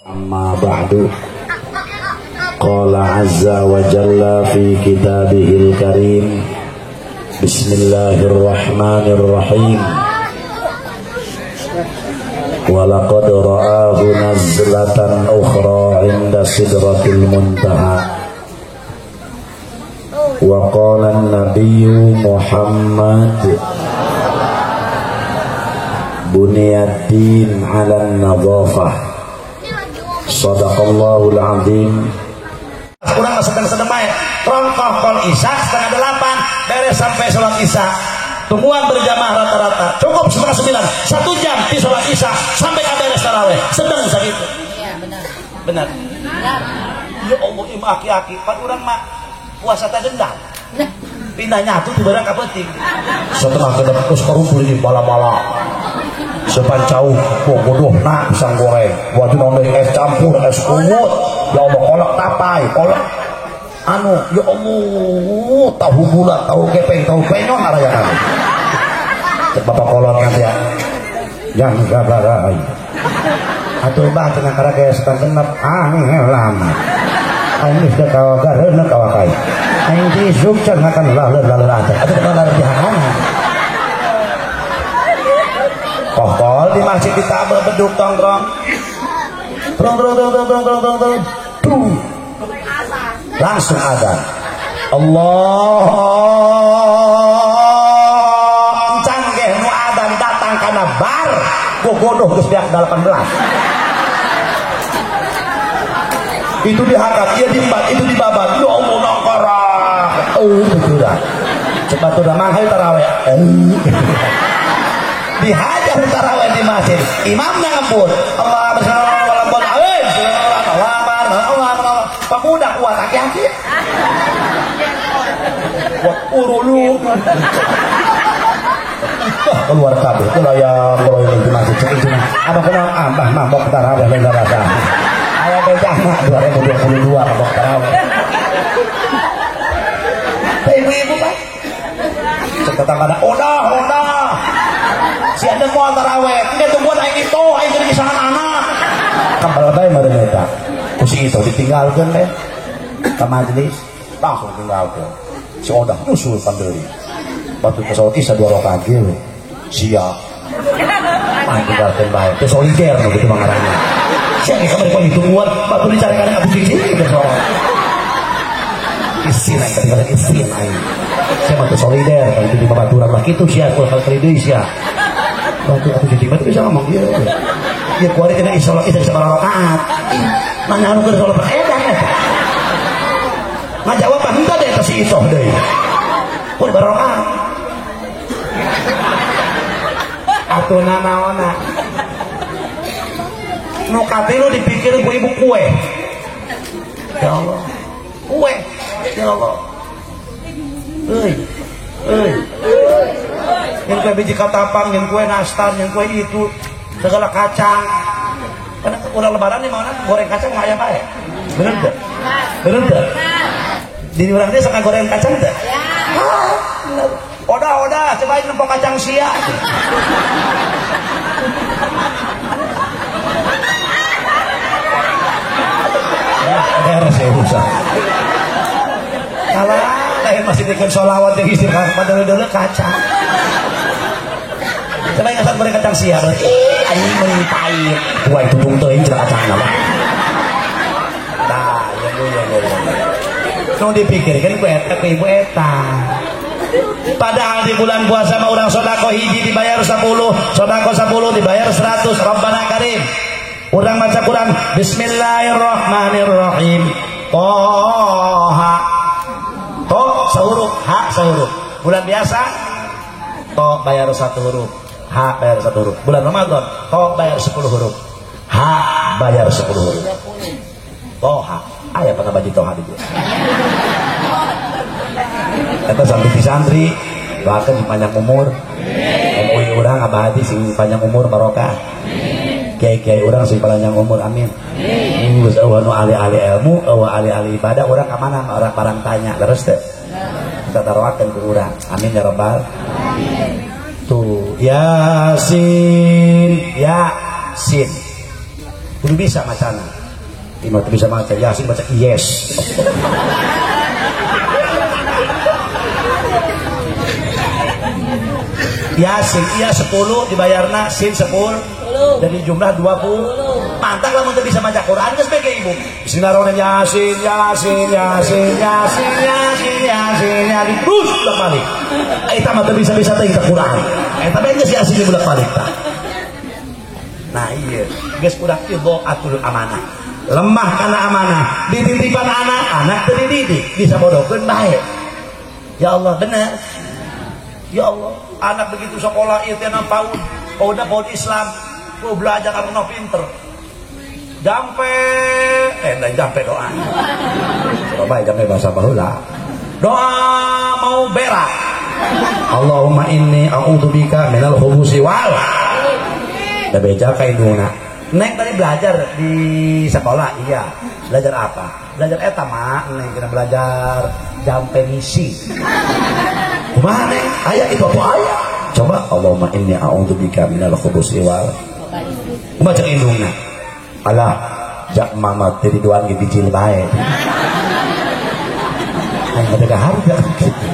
Amma ba'du. Qala azza wa jalla fi kitabihil karim. Bismillahirrahmanirrahim. Walaqad ra'ahu nazlatan ukhra 'inda sidratil muntaha. Wa qala an-nabiyyu Muhammad buniyad-din 'ala an-nadhafah. Shadaqallahul 'azim. Kurang sedang-sedang bae. Rongkoh kol isya 7:30 beres sampai sholat isya. Tungguan berjamaah rata-rata cukup 8:30, 1 jam di sholat isya sampai beres taraweh. Sedang sakitu. Iya, benar. Benar. Ya Allah, ieu aki-aki pan urang mah puasa teh dendam. Pindah nyatu di barang ka peuting. Setengah genep geus karumpul ini bala-bala. Sepan cau, bodoh nak pisang goreng, wajib naon es campur, es kuwut. Ya Allah, kolak tapai, kolak anu, ya Allah, tahu bulat, tahu gepeng, tahu penyon arayakan. Cek bapak kolot nanti ya. Yang gabarai. Atuh bah cenah karake setengah genep angel lama. Aing geus teu kawagareuneuk kawakai. Aing isuk cenah kan laleur-laleur atuh. Atuh laleur dihakangan. Kohkol di masjid ditabel beduk tongkrong. Trong trong trong trong trong trong trong. Langsung azan. Allah canggih nu azan datang kana bar gogodoh geus beak 18. Itu dihakat, ieu diembat, itu dibabat. Ya Allah nangkara. Betul. Cepat udah mang hayu tarawih. Dihajar tarawih di masjid, imamnya ngemput. Allah pemuda kuat aki-aki kuat urulu keluar kabeh itulah ya kalau ini di masjid cek itu apa kenal ambah mabok tarawih lain rasa aya bejana 2022 mabok tarawih ibu-ibu pak cek tetangga odah si ada mau tarawih engke tungguan aing itu aing keur kisahan anak kembal bae meureun eta ku si itu ditinggalkan deh ke majelis langsung tinggalkan si odah nyusul pandeuri batu pesawat isa 2 rakaat ge sia mah tinggalkan bae teu solider nu kitu mangarana sia ge kamari poe tungguan batu dicarikan aku cicing gitu soal isin aing tinggalkan isin aing sia mah teu solider kalau di babaturan mah kitu sia ulah kali deui sia batu aku cicing batu bisa ngomong ieu ya kuari cenah sholat isa bisa rakaat nanya anu keur sholat edan eta ngajawab henteu deh eta si isoh deui kuari barakaat atuh nanaonna nu katilu dipikir ku ibu kue ya Allah kue ya Allah euy euy yang kue biji katapang, yang kue nastar, yang kue itu segala kacang. Karena udah lebaran nih mana goreng kacang nggak ayam bae. Bener tuh? Bener tuh? Di orang dia suka goreng kacang tuh? Ah, odah cobain nempok kacang sia. Beres ya urusan. Kalau lain masih bikin sholawat yang istighfar padahal dulu kacang. Coba yang asal goreng kacang sia, ih, anjing mentai. Wah itu tung teuing cenah kacang mah. Nah, ya bu ya bu. Nu dipikirkan ku eta ku ibu eta. Padahal di bulan puasa mah urang sedekah hiji dibayar 10, sedekah 10 dibayar 100. Rabbana karim. Urang maca Quran, bismillahirrahmanirrahim. Toha. To sehuruf, ha sehuruf. Bulan biasa to bayar 1 huruf. H bayar 1 huruf. Bulan Ramadan to bayar 10 huruf. H bayar 10 huruf. Toha. Aya pernah baju toha di dia. Eta sampai di santri doakeun sing panjang umur. MUI urang Abah Hadi sing panjang umur barokah. Kiai-kiai urang sing panjang umur amin. Geus eueuh nu ahli-ahli ilmu, eueuh ahli-ahli ibadah urang ka mana orang barang tanya terus teh. Kita taroakeun ku urang. Amin ya rabbal. Tuh Yasin, Yasin. Kudu bisa macana. Ima teu bisa maca Yasin baca yes. Yasin iya 10 dibayarna sin 10 jadi jumlah 20. Mantap lah untuk bisa baca Quran geus bege ibu. Bismillahirrahmanirrahim Yasin Yasin Yasin Yasin Yasin Yasin Yasin terus bolak balik. Eta mah teu bisa-bisa teh ka Quran. Eta bae geus Yasin bolak balik tah. Nah iya, geus urang idhaatul amanah. Lemah kana amanah, dititipan anak, anak teu dididik, bisa bodohkeun bae. Ya Allah, bener. Ya Allah, anak begitu sekolah ieu teh PAUD, PAUD PAUD Islam, ku belajar karena pinter. Jampe, lain jampe doa. Coba jampe bahasa baheula. Doa mau berak. Allahumma inni a'udzubika minal khubusi wal. Da beja ka indungna. Neng tadi belajar di sekolah, iya. Belajar apa? Belajar eta mah, neng kena belajar jampe misi. Kumaha neng? Aya itu apa aya? Coba Allahumma inni a'udzubika minal khubusi wal. Kumaha cek indungna? Alah, jak mama teh diduan ge bijil bae. Aing mah teu harga kitu.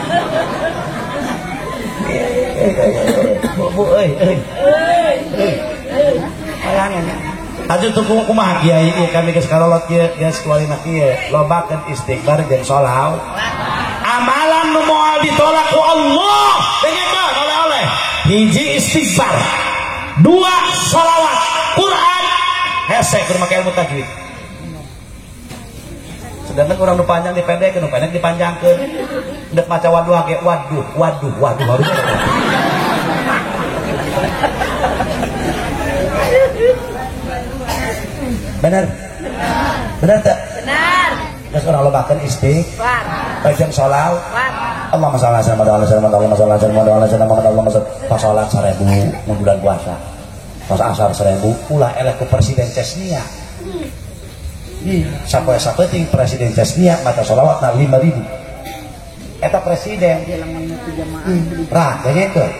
Bu euy euy. Hayangan. Atuh tuh kumaha kiai ieu kami geus karolot kieu geus kualina kieu lobakeun istighfar jeung sholawat. Amalan nu moal ditolak ku Allah. Dengekeun oleh-oleh. Hiji istighfar, dua sholawat, Quran hese keur make ilmu tajwid. Sedangkan urang nu panjang dipendekkeun, nu pendek dipanjangkeun. Dek maca waduh ge waduh, waduh, waduh harus. Benar? Benar tak? Benar. Geus urang lobakeun istighfar, jeung sholawat. Allahumma sholli ala sayyidina Muhammad, Allahumma sholli ala sayyidina Muhammad, Allahumma sholli ala Allahumma sholli. Pas salat 1000 mun bulan puasa. Pas asar 1000 ulah eleh ku Presiden Chechnya. Ih, sapoe sapeting Presiden Chechnya maca sholawatna 5000. Eta presiden. Rah, dengekeun.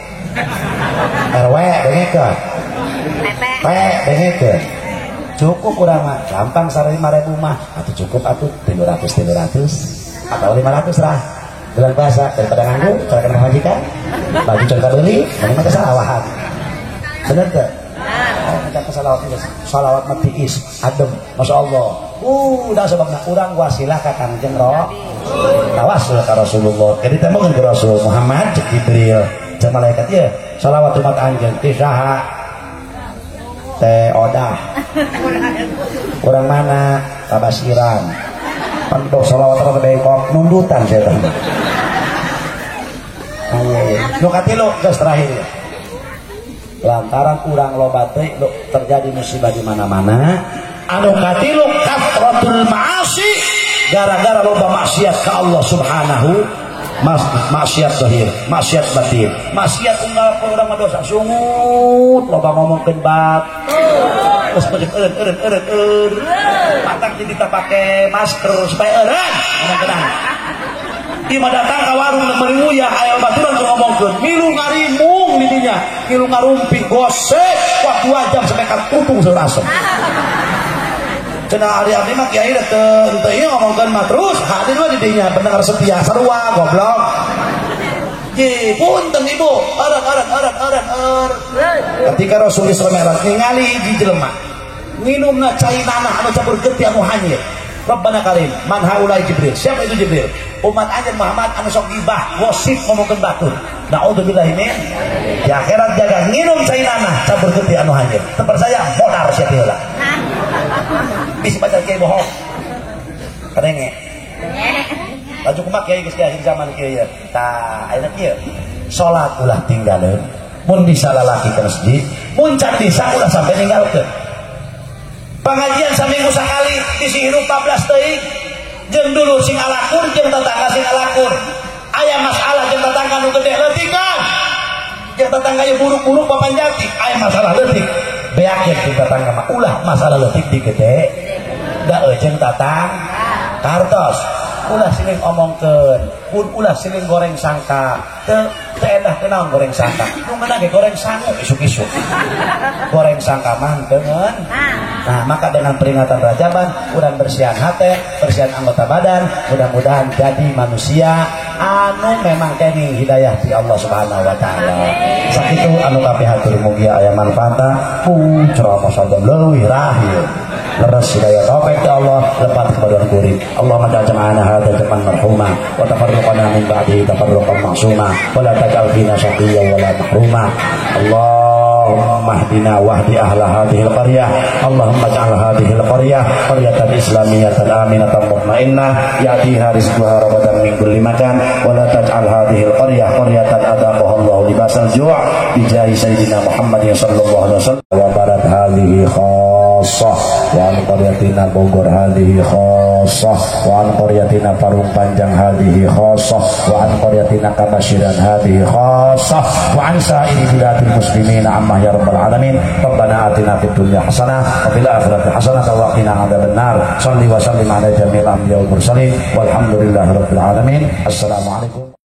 RW dengekeun. P dengekeun. Cukup urang mah, gampang 5.000 mah. Atuh cukup atuh 300 300 atau 500 lah. Bulan puasa daripada nganggur, cara kena majikan, baju cara beli, mending maca selawat. Bener teu? Maca selawat geus. Selawat mah tiis, adem, masyaallah. Udah sebabna urang wasilah ka Kangjeng Tawasul ka Rasulullah. Jadi temukeun ku Rasul Muhammad cek Jibril, cek malaikat ieu, selawat umat anjeun ti saha? Teh Odah. Urang mana? Kabasiran. Pan dok selawat rada bengkok nundutan setan. Nu katilu geus terakhir. Lantaran urang loba teh terjadi musibah di mana-mana. Anu katilu kathratul ma'asi, gara-gara loba maksiat ka Allah Subhanahu, maksiat zahir, maksiat batin, maksiat unggal urang mah dosa sungut, loba ngomongkeun bab. Terus eureun eureun eureun eureun. Patang jadi tak pake masker supaya eureun ngomongkeun. Ieu mah datang ka warung meuli uyah aya baturan keur ngomongkeun, milu ngarimung di dinya, milu ngarumping gosek waktu 2 jam sampai ka tutung seur asem. Cenah ari abdi mah kiai teu teu ieu ngomongkeun mah terus hadir mah di dinya pendengar setia sarua goblok. Ji punten ibu, eureun eureun eureun eureun eureun. Ketika Rasul Isra Mi'raj ningali hiji jelema nginumna cai nanah anu campur getih anu hanyir. Rabbana karim, man haulai Jibril. Siapa itu Jibril? Umat anjeun Muhammad anu sok gibah, gosip ngomongkeun batur. Naudzubillahi min. Di akhirat jaga nginum cai nanah campur getih anu hanyir. Teu percaya modar sia heula. Bisa baca kiai bohong. Kadenge. Laju kumaha kiai geus akhir zaman kieu ya. Tah, ayeuna kieu. Salat ulah tinggaleun. Mun bisa lalaki ke masjid, mun can bisa ulah sampai ninggalkeun. Pengajian saminggu sakali bisi hirup 14 teuing. Jeung dulur sing alakur jeung tetangga sing alakur. Aya masalah jeung tetangga nu gede leutikan. Jeung tetangga ieu buruk-buruk papanjati, aya masalah leutik. Beakeun jeung tetangga mah ulah masalah leutik digede. Da eujeung tatang kartos. Ulah siling omongkeun, pun ulah siling goreng sangka. Teu endah teu naon goreng sangka. Nu meunang ge goreng sangu isuk-isuk. Goreng sangka mah teu ngeun. Nah, maka dengan peringatan Rajaban urang bersihan hati, bersihan anggota badan, mudah-mudahan jadi manusia anu memang kenging hidayah di Allah Subhanahu wa taala. Sakitu anu kapihatur mugi aya manfaatna, ceramah sajam leuwih rahil. Leres hidayah taufik ya Allah, lepat kepada kuring. Allahumma ja'al jama'ana hadza jam'an marhuma wa tafarruqana min ba'dihi tafarruqan ma'suma wa la taj'al fina syaqiyyan wa la mahruma. Allahumma hdina wahdi ahla hadhil qaryah. Allahumma ij'al hadhil qaryah qaryatan islamiyatan aminatan mutmainnah ya'tiha rizquha ragadan min kulli makan wa la taj'al hadhil qaryah qaryatan adaqaha Allahu libasal ju' bi jahi sayyidina Muhammadin sallallahu alaihi wasallam. Wa barat hadhihi khassah wa an qaryatina Bogor hadhihi khassah wa an qaryatina Parung Panjang hadhihi khassah wa an qaryatina Kabashiran hadhihi khassah wa an sa'iri biladil muslimin ammah ya rabbal alamin. Rabbana atina fid dunya hasanah wa fil akhirati hasanah wa qina adzabannar. Shalli wa sallim ala jami'il anbiya'i wal mursalin walhamdulillahi rabbil alamin. Assalamualaikum.